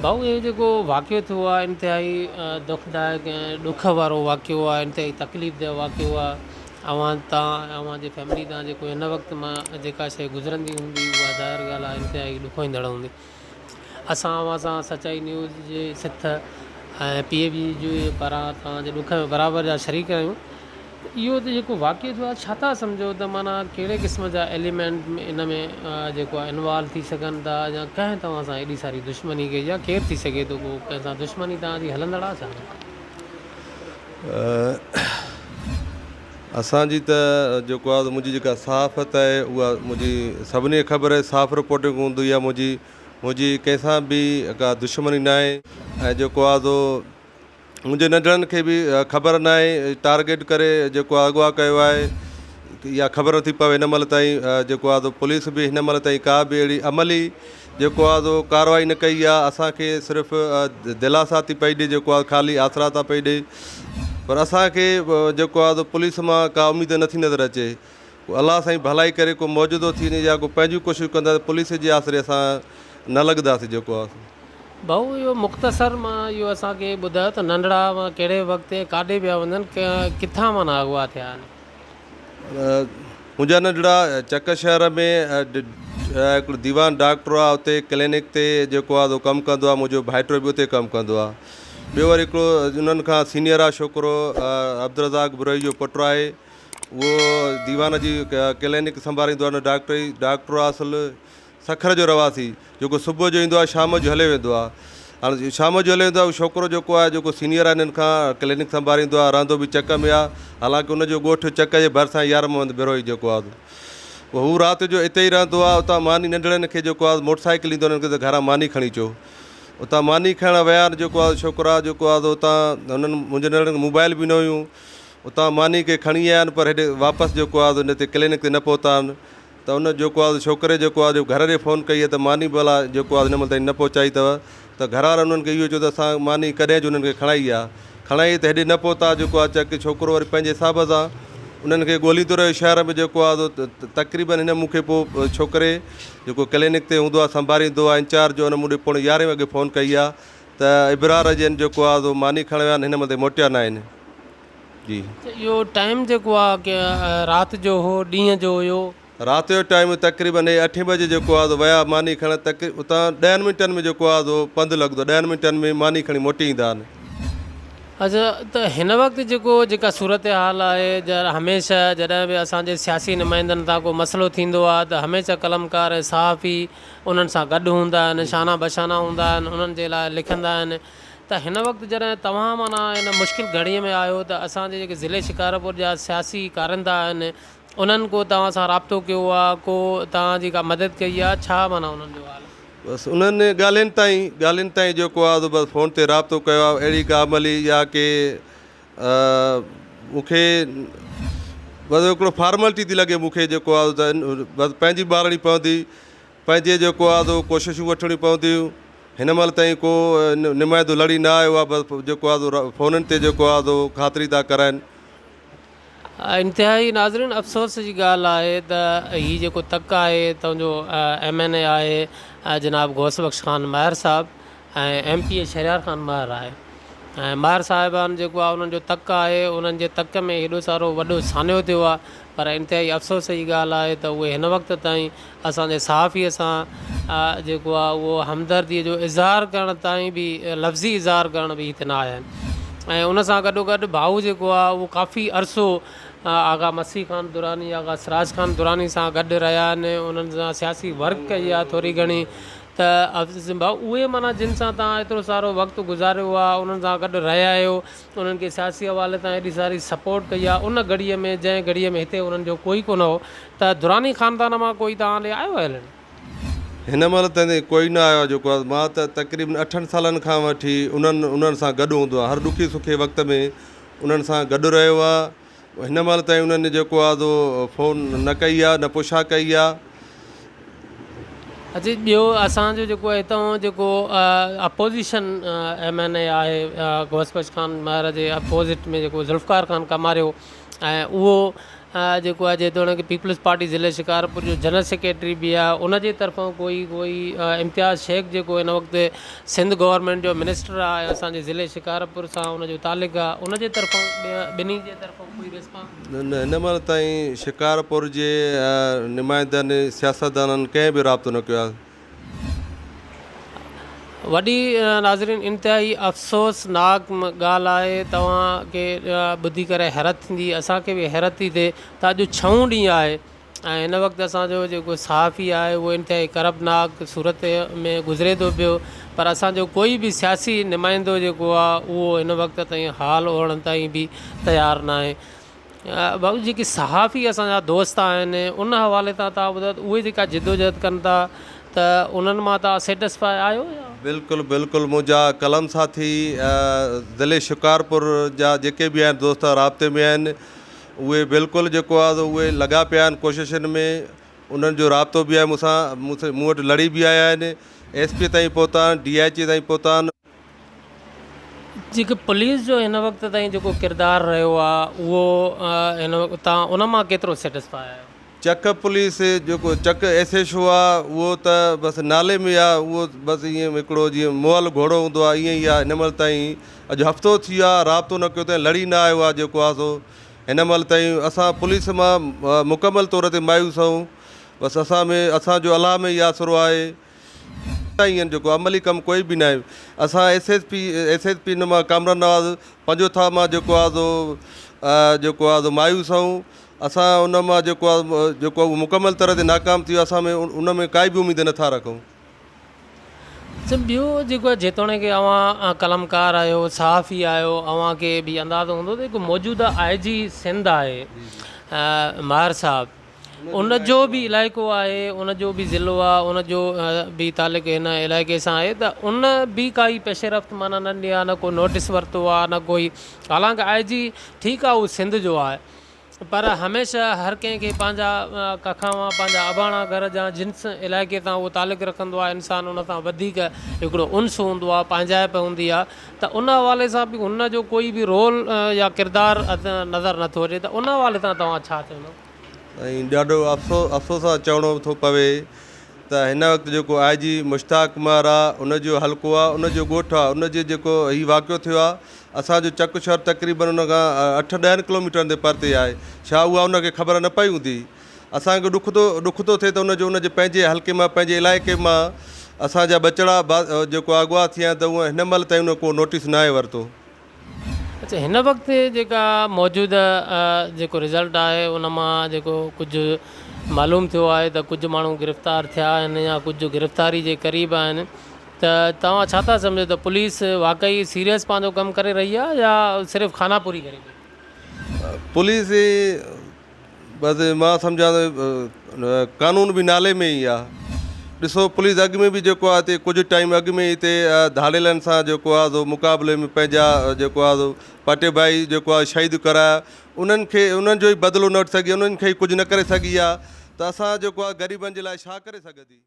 ڀائو اهو جيڪو واقعو ٿيو آهي انتهائي دکدائڪ ۽ ڏک وارو واقعو آهي انتهائي تڪليف ده واقعو آهي اوهان تان ۽ اوهان جي فيملي تان جيڪو هن وقت مان جيڪا شيء گذرندي هوندي اها ظاهر ڳالهه آهي انتهائي ڏکوئيندڙ هوندي اسان اوهان سان سچائي نيوز جي سٿ ۽ پي اي بي جي پاران توهان جي ڏک ۾ برابر جا شريڪ آهيون. اهو ته جيڪو واقعو ٿيو آهي ڇا ٿا سمجهو ته معنيٰ ڪهڙي قسم جا ايليمينٽ ان ۾ جيڪو آهي انوالو ٿي سگهن ٿا يا ڪنهن توهان سان ايڏي ساري دشمني ڪئي يا ڪير ٿي سگهي ٿو ڪو ڪنهن سان دشمني توهان جي هلندڙ آهي ڇا؟ اسان جي ته جيڪو آهي منهنجي جيڪا صحافت آهي اها منهنجي سڀني کي خبر آهي صاف رپورٽنگ هوندي آهي منهنجي منهنجي ڪنهن سان به ڪا دشمني ناهي ۽ جيڪو آهي سو منهنجي ننڍڙن کي به خبر ناهي ٽارگيٽ ڪري جيڪو آهي اغوا ڪيو آهي اها خبر نٿي پوي هن مهل تائين جيڪو آهي سو پوليس به هن مهل تائين ڪا به اهڙي عملي جيڪو آهي سو ڪارروائي نه ڪئي آهي اسان کي صرف دلاسا ٿي پئي ڏي جيڪو آهي خالي آسرا ٿا پئي ڏي پر اسان کي جيڪو آهي سو پوليس مان ڪا اميد نٿي نظر اچي الله سائين ڀلائي ڪري ڪو معجزو ٿي وڃي يا ڪو پنهنجون ڪوششون ڪندا ته پوليس جي آسري اسان نه لڳنداسين جيڪو آ. ڀائو اهو مختصر مان اهو اسان کي ٻڌايو ته ننڍڙا مان ڪهڙي وقت ۽ ڪاڏي پيا وڃن ڪٿان مان اغوا ٿيا آهن. منهنجا ننڍڙا چڪ شهر ۾ هڪڙو ديوان ڊاڪٽر آ اتي ڪلينڪ تي جيڪو آ سو ڪم ڪندو آ منهنجو ڀائٽو به اتي ڪم ڪندو آ ٻيو وري هڪڙو انهن کان سينيئر آ ڇوڪرو عبدالرزاق بروهي جو پٽ آهي اهو ديوان جي ڪلينڪ سنڀاريندو آهي ڊاڪٽري ڊاڪٽر آهي اصل سکر جو رهواسي جيڪو صبح جو ايندو آهي شام جو هليو ويندو آهي هاڻي شام جو هليو ويندو آهي اهو ڇوڪرو جيڪو آهي جيڪو سينيئر آهي هنن کان ڪلينڪ سنڀاريندو آهي رهندو به چڪ ۾ آهي حالانڪه ان جو ڳوٺ چڪ جي ڀرسان يار محمد بروهي جيڪو آهي هو رات جو اتي ئي رهندو آهي اتان ماني ننڍڙن کي جيڪو آهي موٽر سائيڪل ايندو هنن کي ته گهران ماني کڻي اچو اتان ماني کائڻ ويا آهن جيڪو آهي ڇوڪرا جيڪو آهي اتان هنن منهنجي ننڍڙن کي موبائل به نه هيون اتان ماني ڪي کڻي آيا آهن پر هيڏي واپس جيڪو آهي سو هن تي ڪلينڪ تي نه پهتا آهن ته ان جيڪو آهي سو ڇوڪري جيڪو آهي جو گهر ڏي فون ڪئي آهي ته ماني ڀلا جيڪو آهي هن مهل تائين نه پهچائي اٿو ته گهر وارن انهن کي اهو چيو ته اسان ماني ڪڏهن جو انهن کي کڻائي آهي کڻائي ته هيڏي نه پهتا جيڪو آهي چڪ ڇوڪرو وري پنهنجي حساب سان انهن کي ڳوليندو رهيو شهر ۾ جيڪو آهي سو تقريبن هن مون کي پوء ڇوڪري جيڪو ڪلينڪ تي هوندو آهي سنڀاريندو آهي انچارج ان مون ڏي پوڻي يارهين وڳي فون ڪئي آهي ته ابرار جن جيڪو آهي سو ماني کڻ ويا آهن هن مهل تائين موٽيا نه آهن جي. ته اهو ٽائيم جيڪو آهي رات جو هو ڏينهن جو هيو. رات جو ٽائيم تقريبن اهي اٺين بجي جيڪو آهي سو ويا ماني کڻ تقريبن اتان ڏهن منٽن ۾ جيڪو آهي سو پنڌ لڳندو ڏهن منٽن ۾ ماني کڻي موٽي ايندا آهن. اچا ته هن وقت جيڪو جيڪا صورتحال آهي هميشه جڏهن به اسان جي سياسي نمائندن سان ڪو مسئلو ٿيندو آهي ته هميشه قلمڪار ۽ صحافي انهن سان گڏ هوندا آهن، شانه بشانه هوندا آهن، انهن جي لاء لکندا آهن ته هن وقت جڏهن توهان معنيٰ ان مشڪل گهڙيء ۾ آهيو ته اسان جي جيڪي ضلعي شڪارپور جا سياسي ڪارندا آهن انهن ڪو توهان سان رابطو ڪيو آهي، ڪو توهان جي ڪا مدد ڪئي آهي، ڇا معنيٰ انهن جو حال آهي؟ بس انهن ڳالهين تائين ڳالهين تائين جيڪو آهي سو بس فون تي رابطو ڪيو آهي اهڙي ڪا عملي يا ڪي مون کي بس هڪڙو فارملٽي ٿي لڳي مون کي جيڪو آهي ته بس پنهنجي ٻارڻي پوندي پنهنجي جيڪو آهي سو ڪوششون وٺڻيون پونديون هن مهل تائين ڪو نمائندو لڙي نه آيو آهي بس جيڪو آهي سو فونن تي جيڪو آهي سو خاطري ٿا ڪرائن. انتهائي ناظرين افسوس جي ڳالهه آهي ته هي جيڪو تڪ آهي تنهن جو ايم اين اي آهي جناب غوث بخش خان مهر صاحب ۽ M P A Shahryar Khan Mahar آهي ۽ مهر صاحبان جيڪو آهي انهن جو تڪ آهي انهن جي تڪ ۾ هيڏو سارو وڏو سانحو ٿيو آهي پر انتهائي افسوس جي ڳالهه آهي ته اهي هن وقت تائين اسان جي صحافي سان جيڪو آهي اهو همدردي جو اظهار ڪرڻ تائين به لفظي اظهار ڪرڻ به هتي نه آيا آهن ۽ ان سان گڏو گڏ ڀائو جيڪو آهي اهو ڪافي عرصو آغا مسيح خان دراني آغا سراج خان دراني سان گڏ رهيا آهن انهن سان سياسي ورڪ ڪئي آهي ٿوري گهڻي ته ڀائو اهي معنيٰ جن سان توهان ايترو سارو وقت گذاريو آهي انهن سان گڏ رهيا آهيو انهن کي سياسي حوالي سان ايڏي ساري سپورٽ ڪئي آهي ان گهڙيء ۾ جنهن گهڙيء ۾ هتي انهن جو ڪوئي ڪونه هو ته دراني خاندان مان ڪوئي توهان ڏي آيو آهي هلڻ؟ هن مهل تائين ڪوئي نه آيو آهي جيڪو آهي مان ته تقريبن اٺن سالن کان وٺي انهن انهن سان گڏ هوندو آهيان هر ڏکي سکي وقت ۾ انهن سان گڏ رهيو آهيان هن مهل تائين انهن جيڪو آ سو فون نه ڪئي آ نه پڇا ڪئي آ. اچي ٻيو اسان جو جيڪو هتان جيڪو اپوزيشن ايم اين اي آهي غوث بخش خان مهر جي اپوزٽ ۾ جيڪو ذوالفقار خان ڪماريو ۽ اهو جيڪو آهي جيتوڻيڪ پيپلز پارٽي ضلعي شڪارپور جو جنرل سيڪريٽري به آهي ان جي طرفان ڪوئي ڪوئي امتياز شيخ جيڪو هن وقت سنڌ گورنمينٽ جو منسٽر آهي ۽ اسان جي ضلعي شڪارپور سان ان جو تعلق آهي ان جي طرفان ٻنهي جي طرفان ڪوئي ريسپانس. نه نه هن مهل تائين شڪارپور جي نمائندن سياستدانن ڪنهن به رابطو نه ڪيو آهي. وڏي ناظرين انتهائي افسوسناڪ ڳالهه آهي توهان کي ٻڌي ڪري حيرت ٿيندي اسان کي به حيرت ٿي ٿئي ته اڄ ڇهون ڏينهن آهي ۽ هن وقت اسان جو جيڪو صحافي آهي اهو انتهائي ڪربناڪ صورت ۾ گذري ٿو پيو پر اسان جو ڪوئي به سياسي نمائندو جيڪو آهي اهو هن وقت تائين حال اورڻ تائين به تيار ناهي ڀائو جيڪي صحافي اسان جا دوست آهن ان حوالي تان توهان ٻڌايو ته اهي جيڪا جدوجهد ڪن ٿا ته انهن مان توهان سيٽسفائي آهيو يا؟ بلڪل بلڪل منهنجا قلم ساٿي ضلعي شڪارپور جا جيڪي به آهن دوست رابطي ۾ آهن اهي بلڪل جيڪو آهي سو اهي لڳا پيا آهن ڪوششن ۾ انهن جو رابطو به آهي مون سان مون وٽ لڙي به آيا آهن ايس پي تائين پهتا آهن ڊي I جي تائين پهتا آهن. جيڪي پوليس جو هن وقت تائين جيڪو ڪردار رهيو آ اهو هن وقت تان ان مان ڪيترو سيٽسفائي آهيو؟ چڪ پوليس جيڪو چڪ ايس ايڇ او آ اهو ته بس نالي ۾ آ اهو بس ائين هڪڙو جيئن مئل گهوڙو هوندو آ ائين ئي آ هن مهل تائين اڄ هفتو ٿي ويو آ رابطو نه ڪيو اٿائين لڙي نه آيو آ جيڪو آ سو هن مهل تائين اسان پوليس مان مڪمل طور تي مايوس آهيون بس اسان ۾ اسان جو الله ۾ ئي آسرو آهي. تائين جيڪو عملي ڪم ڪوئي به ناهي اسان S S P S S P مان ڪامران نواز پنجو ٿا مان جيڪو آ سو جيڪو آ سو مايوس آهيون اسان ان مان جيڪو آ جيڪو مڪمل طرح تي ناڪام ٿي ويو اسان ۾ ان ۾ ڪائي به اميد نٿا رکون. اچا ٻيو جيڪو آ جيتوڻيڪ اوهان قلمڪار آهيو صحافي آهيو اوهان کي به اندازو هوندو ته هڪ موجوده آء جي سنڌ آهي ماهر صاحب ان جو به علائقو آهي ان جو به ضلعو آهي ان جو به تعلق هن علائقي سان آهي ته ان به ڪائي پيش رفت معنيٰ نه ڏني آهي نه ڪو نوٽس ورتو آهي نه ڪوئي حالانڪه آء جي ٺيڪ آهي هو سنڌ جو آهي پر هميشه هر ڪنهن کي پنهنجا ڪکاوان پنهنجا اباڻا گهر جا جنس علائقي سان اهو تعلق رکندو آهي انسان ان سان وڌيڪ هڪڙو انس هوندو آهي پنهنجائپ هوندي آهي ته ان حوالي سان به هن جو ڪوئي به رول يا ڪردار نظر نٿو اچي ته ان حوالي سان توهان ڇا چوندو؟ سائين ڏاڍو افسوس سان چوڻو ٿو پوي ته هن وقت جيڪو آء جي مشتاق ڪمار آ ان جو حلقو آ ان جو ڳوٺ آ ان جي جيڪو هي واقعو ٿيو آ اسان جو چڪ شهر تقريبن ان کان اٺ ڏهن ڪلوميٽرن تي پرتي آهي ڇا اها ان کي خبر نه پئي هوندي اسان کي ڏک ٿو ڏک ٿو ٿئي ته ان جو ان جي پنهنجي حلقي مان پنهنجي علائقي مان اسان جا ٻچڙا جيڪو اغوا ٿيا آهن ته هن مهل تائين ان ڪو نوٽيس ناهي ورتو. اچا هن وقت جيڪا موجوده جيڪو رزلٽ آهي ان مان جيڪو ڪجهه معلوم ٿيو آهي ته ڪجهه ماڻهو گرفتار ٿيا آهن يا ڪجهه گرفتاري جي قريب آهن ته توهان ڇا ٿا سمجهو ته پوليس واقعي سيريس پنهنجو ڪم ڪري رهي آهي يا صرف خانه پوري ڪري پئي؟ پوليس بس مان سمجهان ٿو قانون به نالي ۾ ئي آ ڏسو پوليس اڳ ۾ به جيڪو آ هتي ڪجهه ٽائيم اڳ ۾ هتي ڌاڙيلن سان جيڪو آ سو مقابلي ۾ پنهنجا جيڪو آ سو پٽي ڀائي جيڪو آ شهيد ڪرايا انهن کي انهن جو ئي بدلو نه وٺي سگهي انهن کي ئي ڪجهه نه ڪري سگهي آ ته اسان جيڪو آ غريبن جي لاء ڇا ڪري سگهندي.